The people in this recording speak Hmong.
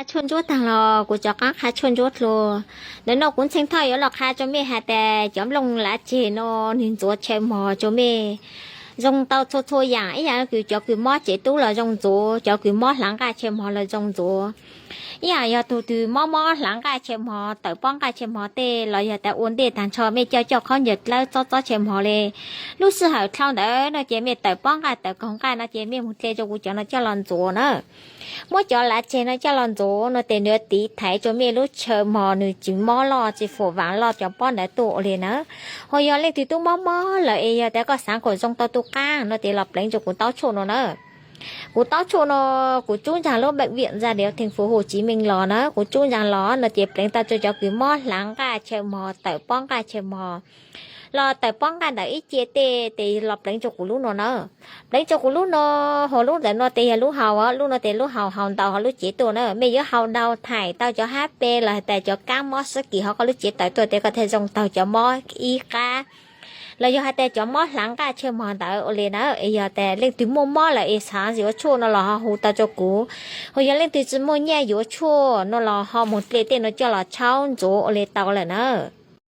Qha tshuaj ntsuab taag los kuv rov qaab qha tshuaj ntsuab dlua. Ntawm no kuv Ntxhee Thoj yuav los qha rua mej has tas cov nplooj lav tseg no nwg ntxuav chaw mog rua mej. Zoo tau txhua txhua yaam, ib yaam kws cov kws mob tsev tub los zoo ntxuav, cov kws mob hlaav nqaj chaw mog los zoo ntxuav. Ib yaam yog tug twg mob mob hlaav nqaj chaw mog, tawm pob nqaj chaw mog tej los yog tas ua ntej taag nrho mej coj coj khaub ncaws dlawb txob txob chaw mog le. Lub sij hawm dlhau ntawd no ces mej tawm pob nqaj tawm kaug nqaj no ces mej moog dle rua kuv cov no coj los ntxuav na. Muab cov lav tseg no coj los ntxuav no tes nws yuav tiv thaiv rua mej lub chaw mog nws tsis mob loj tsis fuam vaam loj cov pob ntawd tuaj ua le na. Ho yog leej twg tub mob mob lawm es yog tas koj xaav kuas zoo tau tu qaab no tes los pleev rua kuv taub tshuaj no na. Kuv taub tshuaj no kuv tsub ntsaag lub bệnh viện Gia Liễu thành phố Hồ Chí Minh los na, kuv tsub ntsaag los no ces pleev tau rua cov kws mob hlaav nqaj chaw mog, tawm pob nqaj chaw mog, los tawm pob nqaj ntawm ib ce tej tes los pleev rua kuv lub no na. Pleev rua kuv lub no, ho lub ntawm no tes yog lub hau, lub no tes lub hau hau ntau hauv lub cev tuaj na. Mej yuav hau dau thaim tau cov hab pe los has tas cov kaab mob sab kis hauv koj lub cev tawm tuaj tes koj thiaj zoo taug cov mob ib qab los yog has tas cov mob hlaav nqaj chaw mog ntawd ua le na. Es yog tas leej twg muaj mob lawm es xaav yuav tshuaj no los ho hu tau rua kuv. Ho yog leej twg tsi muaj nyaj yuav tshuaj no los ho moog dle tej no coj los tshaub ntxuav ua le tau lawm na.